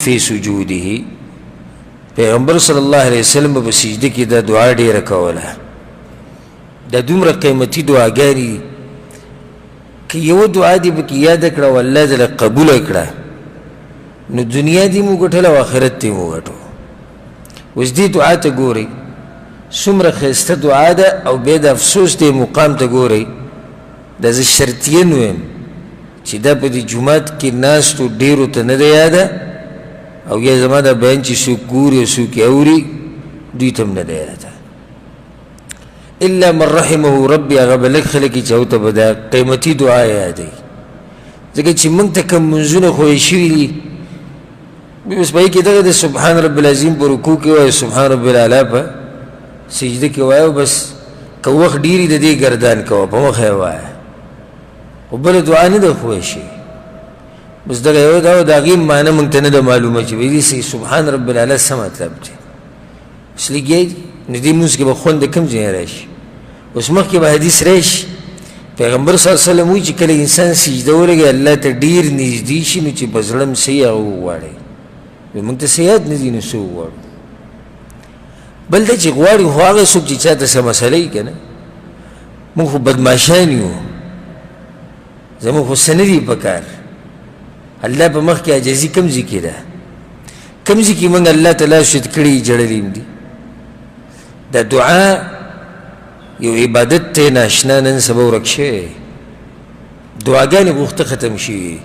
فی سجوده، پیغمبر صلی الله علیه وسلم په سجده کې دا دعا ډیره کوله. دا دومره قیمتي دعاګانې دي که یوه دعا دې پکې یاده کړه او الله دې له قبوله کړه نو دنیا دې مو ګټله او آخرت دې مو ګټو. اوس دې دعا ته ګورئ څومره ښایسته دعا ده، او بیا د افسوس دې مقام ته ګورئ. دا زه شرطیاً وایم چې دا په دې جومات کې ناستو ډېرو ته نه ده یاده، او یا زما دا بیان چې څوک ګوري او څوک یې اوري دوی ته هم نه ده یاده، الا من رحمه ربي. هغه به لږ خلک چې هغو ته به دا قیمتي دعا یادوي، ځکه چې موږ ته کوم لمونځونه ښویې شوي دي بس په کې دغه د سبحان رب العظیم په رکوع کې وایي، سبحان رب الاعلی په سجده کې وایي، بس که وخت ډېري د دې ګردان کوه په مخه یې وایه، خو بله دعا نه ده ښویې شوې. بس دغه یوه ده او د هغې معنی موږ ته نه ده معلومه چې ویلي سي سبحان رب الاعلی څه مطلب دی. اوس لګیا دي نو دې لمونځ کې به خوند د کوم ځای راشي؟ اوس مخکې به حدیث راشي، پیغمبر صلی الله علیه وسلم وایي چې کله انسان سجده ولګوي الله ته ډېر نږدې شي، نو چې په زړه هم څه یې هغه وغواړي. نو موږ ته څه یاد نه دي نو څه وغواړو؟ بل دا چې غواړي خو هغه څوک چې چا ته څه مسله وي که نه، موږ خو بدماشان یو، زموږ خو څه نه دي په کار. الله په مخ کې عاجزي کوم ځای کې ده؟ کوم ځای کې موږ الله ته لاس اوچت کړي ژړلي هم دي؟ دا دعا یو عبادت دی ناشنا نن سبا ورک شوی، دعاګانې غوښته ختم شوي.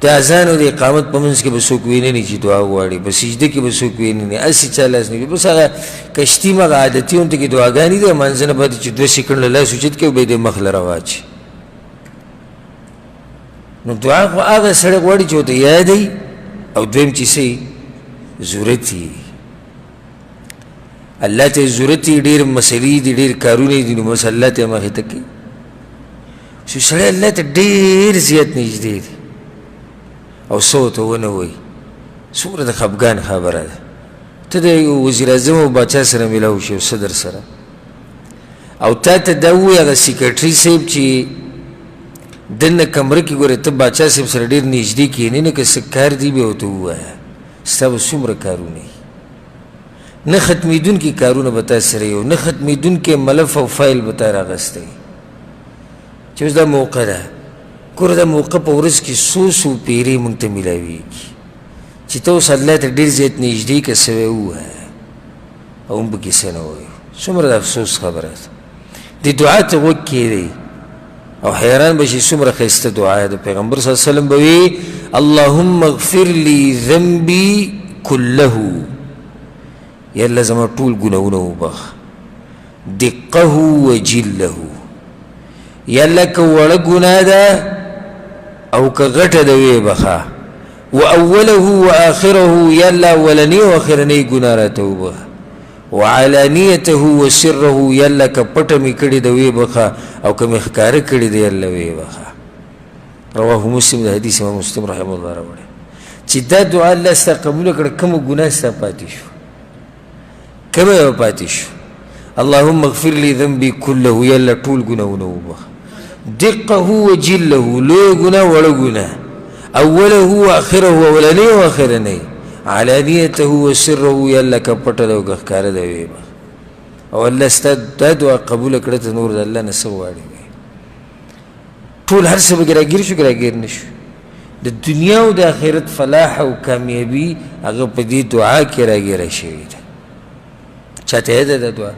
د اذان او د اقامت په منځ کې به څوک ویني نه چې دعا وغواړي، په سجده کې به څوک ویني نه، هسې چا لاس نه، بس هغه کشتي مغه عادتي غونډه کې دعاګانې دي. لمانځه نه بعد چې دوه سیکنډه لاس اوچت کړي بیا دې مخ له راواچوي. نو دعا خو هغه سړی غواړي چې ورته یاد وي، او دویم چې څه ضرورت یې الله ته ضرورت یې، ډېر مسلې دي، ډېر کارونه دي، نو بس الله ته مخې ته کوي. چې سړی الله ته ډېر زیات نږدې دی او څه ورته ونه وایي، څومره د خفګان خبره ده. ته د وزیر اعظم او باچا سره میلاو شي او صدر سره، او تا ته دا ووایي هغه سیکرټري صاحب چې دننه کمره کې ګوره ته باچا صاحب سره ډېر نږدې کښېنې، نه که څه کار دی بیا ورته ووایه، ستا به څومره کارونه وي، نه ختمېدونکي کارونه به تا سره یو، نه ختمېدونکی ملف او فایل به تا راغستی. چې اوس دا موقع ده، ګوره دا موقع په ورځ کې څو څو پیرې موږ ته میلاویږي چې ته اوس الله ته ډېر زیات نږدې که څه وایې ووایه، او موږ پکې څه نه وایو. څومره د افسوس خبره ده. دې دعا ته غوږ کښېږدئ او حیران به شي څومره ښایسته دعا ده. پیغمبر صلی الله علیه وسلم به وي اللهم اغفر لي ذنبي كله، یا الله زما ټول ګناهونه وبخښه، دقه وجله، یا الله که وړه ګناه ده او که غټه ده ویې بخښه، واوله واخره، یا الله اولنۍ او اخرنۍ ګناه راته وبخښه، وعلانیته وسره، یا الله که پټه مې کړې ده ویې بخښه او که مې ښکاره کړې ده یا الله ویې بخښه. رواه مسلم، د حدیث امام مسلم رحمه الله راوړی چې دا دعا الله ستا قبوله کړه، کومه ګناه ستا پاتې شو، کومه به پاتې شو؟ اللهم اغفر لي ذنبي كله، یا الله ټول ګناهونه وبخښه، دقه وجله، لویه ګناه وړه ګناه، اوله واخره، اولنۍ او اخرنۍ، علانیته وسره، یا الله که پټه ده او که ښکاره ده ویې بخښه. او الله ستا دا دعا قبوله کړه، ته نور د الله نه څه غواړې؟ ټول هر څه به کې راګیر شو که راګیر نه شو؟ د دنیا او د آخرت فلاح او کامیابي هغه په دې دعا کې راګیره شوې ده. چاته یاده ده دعا؟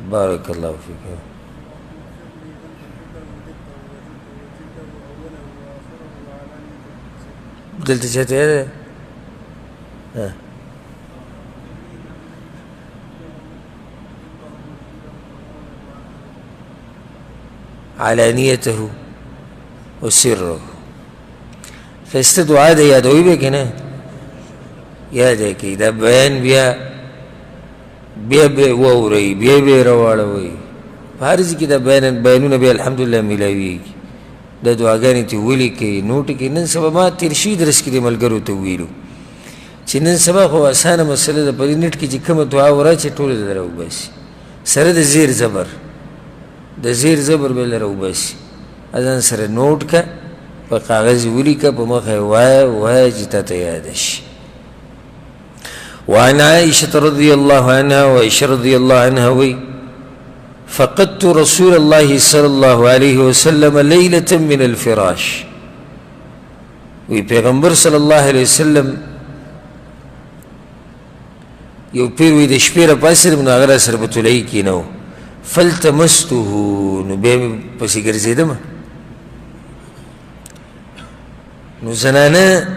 بارک الله فیک. دلته چاته یاده ده؟ علانیته وسره. ښایسته دعا ده، یادوي به که نه؟ یاده کړئ دا بیان، بیا بیا به واورئ، بیا به یې راواړوئ. په هر ځای کې دا بیانونه بیا الحمدلله میلاویږي. دا دعاګانې ترې ولیکئ، نوټ کړئ. نن سبا ما تېر شوي درس کې دې ملګرو ته وویلو چې نن سبا خو اسانه مسله ده، په دې نټ کې چې کومه دعا وراچې ټوله درته راوباسي سره د زیر زبر. د زیر زبر به له راوباسي، ځان سره نوټ که، په کاغذ یې ولیکه، په مخه یې وایه وایه چې تا ته یاده شي. وعن عائشة رضي الله عنها وعائشة رضي الله عنها وي فقدت رسول الله صلى الله عليه وسلم ليلة من الفراش. وی پیغمبر صلی الله علیه وسلم یو پیر وی د شپې راپاڅېدم، نو هغه راسره په طلایي کې نه و، فالتمسته، نو بیا مې پسې ګرځېدم. نو زنانه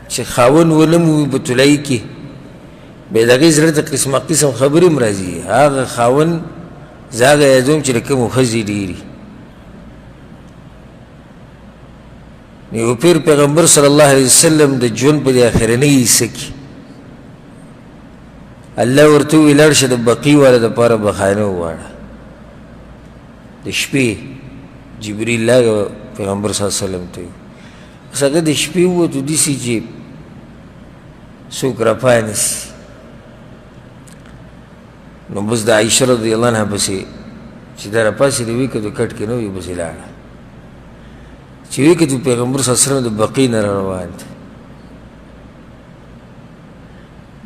چې خاوند ونه مومي په طلایي کې، بیا د هغې زړه ته قسمه قسم خبرې هم راځي. هغه خاوند زه هغه یادوم چې د کومو ښځې ډېري. یو پیر پیغمبر صلی الله علیه وسلم د ژوند په دې اخرنۍ حصه کې الله ورته وویل لاړ شه د بقیع والا دپاره بخانه وغواړه. د شپې جبریل راغی پیغمبر صلی الله علیه وسلم ته، بس هغه د شپې ووتو داسې چې څوک راپانه سي. نو بس د عایشه رضی الله عنها پسې چې دا راپاڅېده ویې کتو کټ کې نه وي، پسې لاړه. چې ویې کتو پیغمبر صلی الله علیه وسلم د بقیع نه روان دی.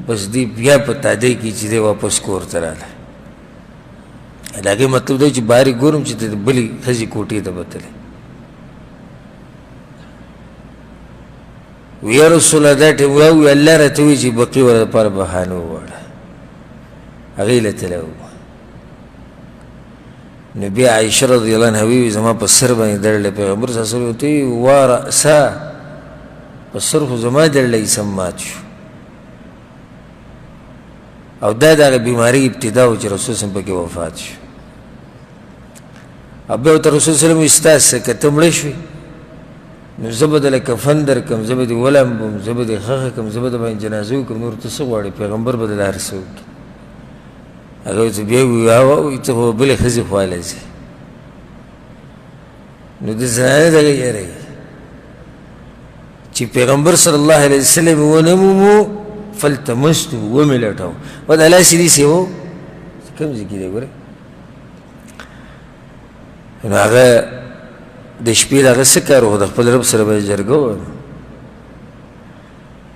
بس دی بیا په تادۍ کې چې دی واپس کور ته راغلی. د هغې مطلب دی چې بهر یې ګورم چې د بلې ښځې کوټې ته به تللی. وی یا رسول الله دا ټیم وی الله راته ووایي چې بقیع والا دپاره بهانه وغواړه. هغې له تللی وم. نو بیا عایشه رضی الله عنها وویل زما په سر باندې دړلی. پیغمبر صلی الله علیه وسلم ورته وویل وا رأسا، په سر خو زما دړلی سم مات شو. او دا د هغې بیمارۍ ابتدا و چې رسول صلی پکې وفات شو. او بیا ورته رسول صلی الله علیه وسلم وویل ستا څه که ته مړه شوې نو زه به دله کفن درکړم، زه به دې ولمبوم، زه به دې ښخه کړم، زه به د باندې جنازه وکړم، نور ته څه غواړې؟ پیغمبر به دله هر څه وکړي. هغه ورته بیا وویل ته خو بلې ښځې خواله ځې. نو د زنانه دغه یره چې پیغمبر صلی الله علیه وسلم ونه مومو فالتمستو، ومې لټاو. و دا لاس یې داسې و، کوم ځای کې دی ګوره. نو هغه د شپې د هغه څه کار و، د خپل رب سره به یې جرګه وه.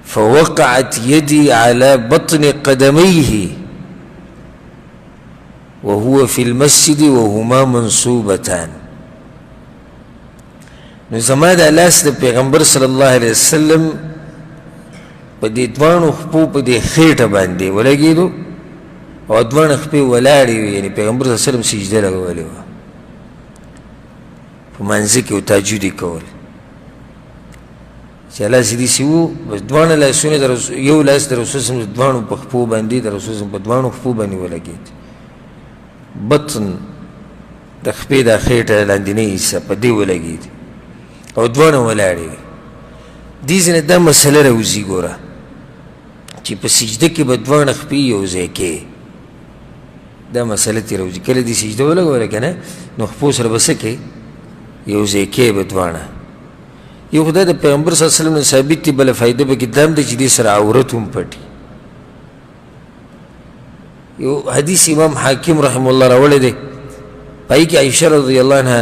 فوقعت يدي على بطن قدميه وهو في المسجد وهما منصوبتان. نو زما دا لاس د پیغمبر صلی الله علیه وسلم په دې دواړو خپو په دې خېټه باندې ولګېدو او دواړه خپې ولاړې وې، یعنې پیغمبر صلی الله علیه وسلم سجده لګولې وه په مانځه کې او تهجد یې کول. چې لاس یې داسې وو، بس دواړه لاسونه د یو لاس د رسول صلی الله علیه وسلم د دواړو په خپو باندې د رسول صلی په دواړو خپو باندې ولګېد. بطن د خپې دا خېټه لاندینۍ حصه په دې ولګېد او دواړه ولاړې وې. دې ځای نه دا مسله راوځي ګوره چې په سجده کې به دواړه خپې یو ځای کې، دا مسله ترې راوځي. کله دې سجده ولګوله که نه نو خپو سره به څه کې یو ځای کې به دواړه. یو خو دا د پیغمبر صلی الله علیه وسلم نه ثابت دی، بله فایده پکې دا هم ده چې دې سره عورت هم پټي. یو حدیث امام حاکم رحمه الله راوړی دی، په هغې کې عایشه رضی الله عنها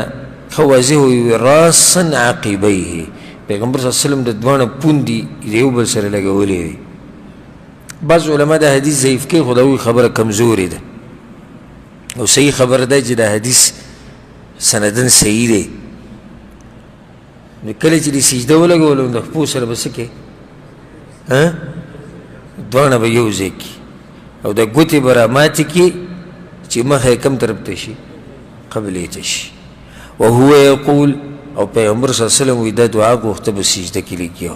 ښه واضح وویل راسا عقبیه، پیغمبر صلی الله علیه وسلم د دواړه پوندې د یو بل سره لګولې وي. بعض علما دا حدیث ضعیف کوي، خو د هغوی خبره کمزورې ده او صحیح خبره ده چې دا حدیث سندن صحیح دی. نو کله چې دې سجده ولګوله نو د خپو سره به څه کوې؟ دواړه به یو ځای کړي او د ګوتې به راماتې کړي چې مخه یې کوم طرف ته شي؟ قبلې ته شي. وهو یقول، او پیغمبر صلی الله علیه وسلم وایي دا دعا غوښته به سجده کې لیکي،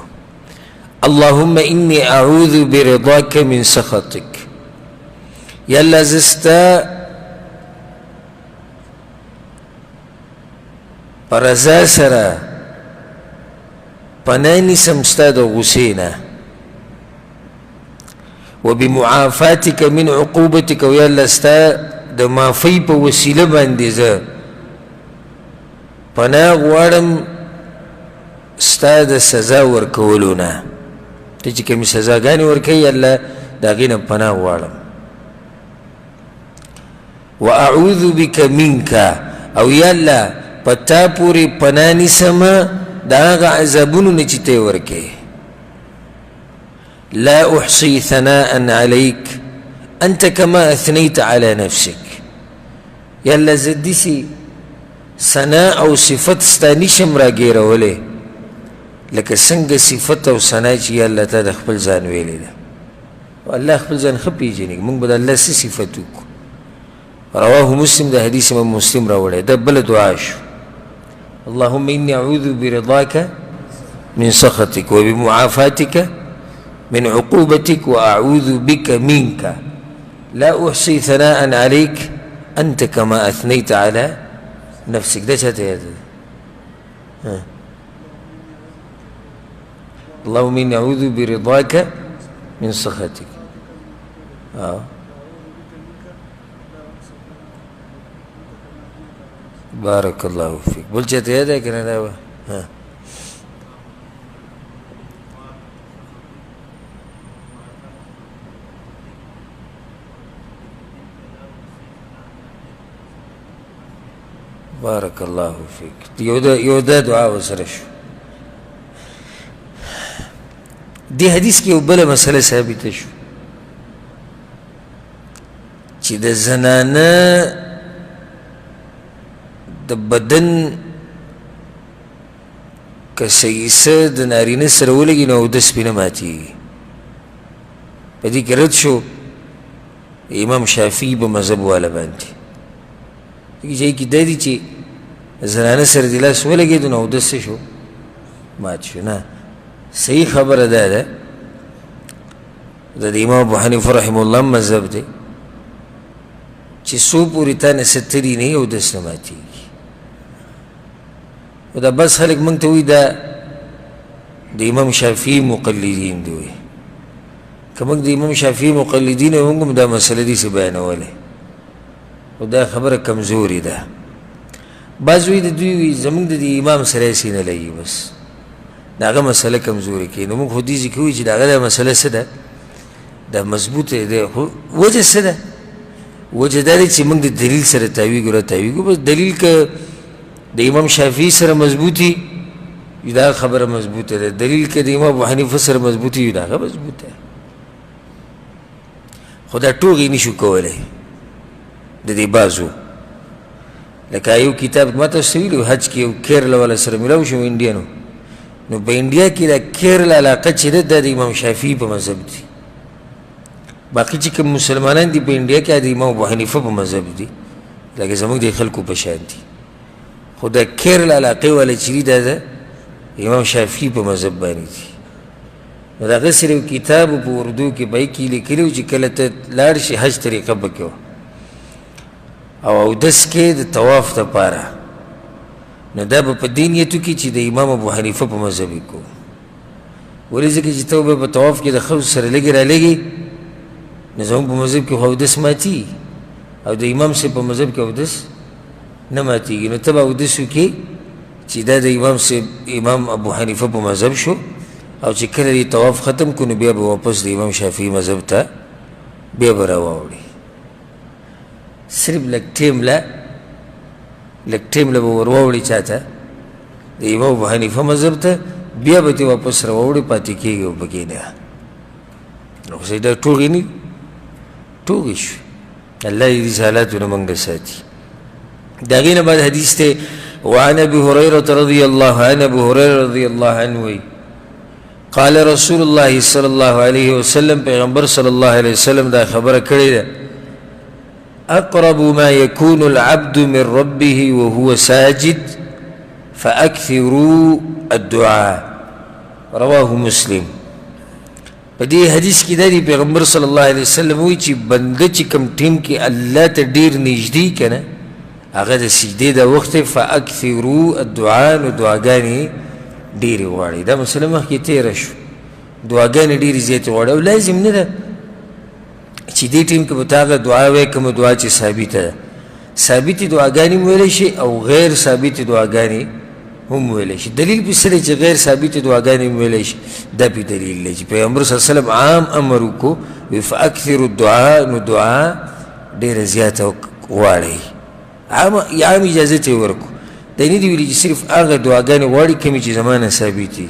اللهم انی اعوذ برضاک من سخطک، یا الله زه ستا په رضا سره پناه نیسم ستا د غصې نه، وبمعافاتک من عقوبتک، او یا الله ستا د معافۍ په وسیله باندې زه پناه غواړم ستا د سزا ورکولو نه، ته چې کومې سزاګانې ورکوي الله د هغې نه پناه غواړم. واعوذ بک منک، او یا الله په تا پورې پناه نیسم د هغه عذابونو نه چې ته یې ورکوې. لا احصي ثناء عليك انت كما اثنيت على نفسك. یا الله زه داسې ثنا او صفت ستا نشم راګېرولی لکه څنګه صفت او ثنا چې یا الله تا د خپل ځان ویلې ده. الله خپل ځان ښه پېژني، موږ به د الله څه صفت وکړو. رواه مسلم، د حدیث امام مسلم راوړی. دا بله دعا شو. اللهم إني أعوذ برضاك من سخطك وبمعافاتك من عقوبتك وأعوذ بك منك لا أحصي ثناء عليك أنت كما أثنيت على نفسك. ده چاته یاد ده؟ اللهم إني أعوذ برضاك من سخطك. بارک الله فیک. بل چاته یاد ده که نه دا به؟ بارک الله فیک. یو دا دعا ورسره شو. دې حدیث کې یو بله مسله ثابته شو چې د زنانه د بدن که څه د نارینه سره ولګي نو اودس پرې نه ماتېږي. په دې کې رد شو امام شافعي په مذهب والا باندې. دې ځای کې دا دي چې زنانه سره د لاس ولګېدو نو اودس څه شو؟ مات شو. نه، صحیح خبره دا ده، د امام ابو حنیفه رحمه الله مذهب دی چې څو پورې تا نه څه تلي نه وي اودس نه ماتېږي. نو دا بس خلک موږ ته وایي دا د امام شافعي مقلدین دي. وایي که موږ د امام شافعي مقلدین یو، موږ هم دا مسله داسې بیانولی، خو دا خبره کمزورې ده. بعض وایي د دوی وایي زموږ د دې امام سره هسې نه لګي، بس د هغه مسله کمزورې کوي. نو موږ خو دې ځکه وایو چې د هغه دا مسله څه ده، دا مضبوطه ده. خو وجه څه ده؟ وجه دا ده چې موږ د دلیل سره تاویږو را تاویږو. بس دلیل که د امام شافعي سره مضبوطي دا خبره مضبوطه ده، دلیل که د امام ابو حنیفه سره مضبوطي دا هغه مضبوطه ده. خو دا ټوغې نشو کولی د دې بعضو. لکه یو کتاب ما تاسو ته ویلي حج کې یو کیرلا والا سره میلاو شو انډینو. نو په انډیا کې دا کیرلا علاقه چې ده دا د امام شافعي په مذهب دي. باقي چې کوم مسلمانان دي په انډیا کې د امام ابو حنیفه په مذهب دي، لکه زموږ د خلکو په شان دي. خو دا کیرلا علاقې والا چې دي دا د امام شافعي په مذهب باندې دي. نو د هغه سره یو کتاب په اردو کې په کې لیکلی و چې کله ته لاړ شې حج طریقه پکې وه او اودس کې د طواف دپاره، نو دا به په دې نیت وکړي چې د امام ابو حنیفه په مذهب یې کوم. ولې؟ ځکه چې ته به په طواف کې د ښځو سره لږې رالږې، نو زموږ په مذهب کې خو اودس ماتېږي او د امام صاحب په مذهب کې اودس نه ماتېږي. نو ته به اودس وکړې چې دا د امام صاحب امام ابو حنیفه په مذهب شو، او چې کله یې طواف ختم کړو نو بیا به واپس د امام شافعي مذهب ته بیا به راواوړي. صرف لږ ټیم له لږ ټیم له به ورواوړي چا ته؟ د امام ابو حنیفه مذهب ته، بیا به ترې واپس راواوړي، پاتې کېږي او پکې نه. نو خو دا ټوغې نه ټوغې شوې. الله دې دې حالاتو نه موږ ساتي. د هغې نه بعد حدیث دی وعن ابي هريرة رضي الله عنه، ابو هريرة رضي الله عنه وایي قال رسول الله صلی الله علیه وسلم، پیغمبر صلی الله علیه وسلم دا خبره کړې ده، اقرب ما يكون العبد من ربه وهو ساجد فاكثروا الدعاء، رواه مسلم. په دې حدیث کې دا دی پیغمبر صلی الله علیه وسلم وایي چې بنده چې کوم ټیم کې الله ته ډېر نږدې که نه هغه د سجدې د وخت دی، فاکثرو الدعاء، نو دعاګانې ډېرې غواړي. دا مسله مخکې تېره شو، دعاګانې ډېرې زیاتې غواړي او لازم نه ده چې دې ټیم کې به ته هغه دعا وایې کومه دعا چې ثابته ده. ثابتې دعاګانې هم ویلی شي او غیر ثابتې دعاګانې هم ویلی شي. دلیل پې څه دی چې غیر ثابتې دعاګانې هم ویلی شي؟ دا پې دلیل دی چې پیغمبر صلی الله علیه وسلم عام امر وکړو وایي فاکثروا الدعاء، نو دعا ډېره زیاته غواړئ. عام عام اجازه ته ورکو. دا نه دي ویلي چې صرف هغه دعاګانې غواړي کومې چې زما نه ثابتې دي،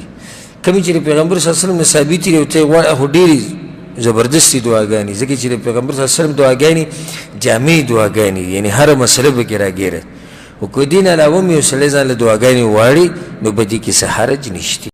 کومې چې د پیغمبر صلی الله علیه وسلم نه ثابتې دي او ته یې غواړې، خو ډېرې زبردستې دعاګانې، ځکه چې د پیغمبر صلی الله علیه وسلم دعاګانې جامع دعاګانې دي، یعنې هره مسله پکې راګیره. خو که دې نه علاوه هم یو سړی ځان له دعاګانې غواړي نو په دې کې څه حرج نشته.